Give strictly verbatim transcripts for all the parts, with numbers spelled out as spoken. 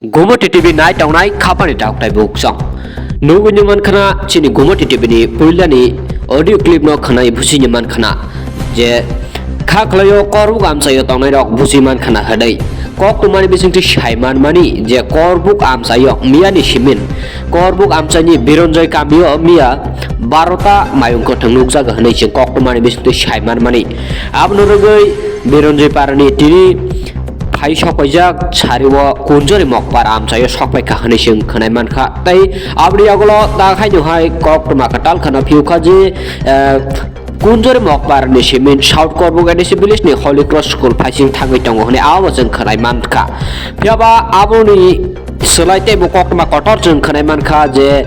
Gumoti T V nai tongnai khapani tauktai buksong. Nugwi ni mankhana chini Gumoti T V ni puilani audio clip no khwnai busi ni mankhana je kha khlaio korbuk amchaio tongnai rok busi mankhana hwnwi. Koktwmani bisingtwi sai manmani je korbuk amchaio miyani simin korbuk amchaini Bironjoi kamio miya barota mayung kwthwng nukjago hwnwi chwng koktwmani bisingtwi sai manmani. Abono rwgwi Bironjoi parani tini phai sokpaijak sari o Kunjori Mokpar amchaio sokpaikha hwnwi chwng khwnai mankha. Tei aboni yagulo ta haino hai koktwma kwtal khwna phiyokha je, eh, Kunjori Mokpar ni simin South Korbuk A D C village ni Holy Cross School phaising thangwi tongo hwnwi abo chwng khwnai mankha. Phiyaba aboni swlai teibo koktwma kotor chwng khwnai mankha je,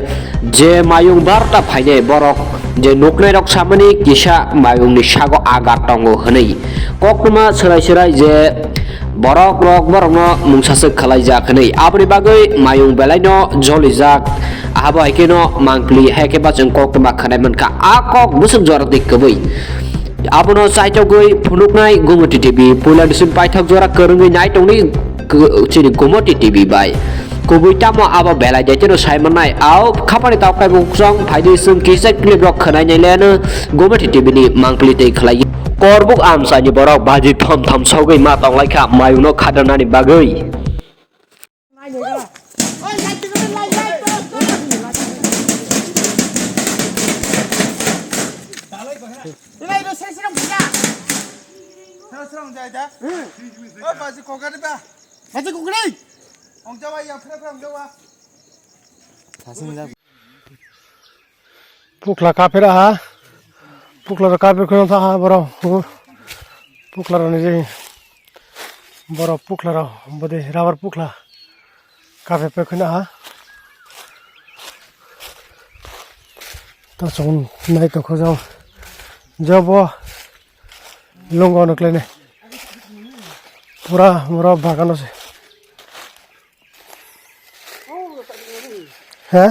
je mayung barota phainai borok je nuknairok samani kisa mayungni sago agar tongo hwnwi. Koktwma swrai swrai je borok rok borokno mungsaswk khwlaijak hwnwi. Aboni bagwi mayung belaino jolijak, abo hai kheno mangpili hai khe bachwng koktwma khwnai mankha. A kok bwswk jora twi kwbwi. Abono chaitogwi phunuknai Gumoti T V puila dising paithak jora kwrwngwi nai tongni k-, chini Gumoti T V bai. Kubui tamo abo belai de teno sai mannai. Ao khapani taukai buksong phaidi swng kisa clip rok khwnai nai leno Gumoti T V ni mangpili tei khlai. Korbuk amchaini borok baji thom thom sogwi ma tonglaikha mayungno khadanani bagwi. Pukla kapir aha. Pukla rok kapir kheno tha borok. Pukla rok ni je borok pukla rok bode rubber pukla kapir pe kheno aha. To chong nai to khojang jobo lungo no klene pura mura bagano se. He?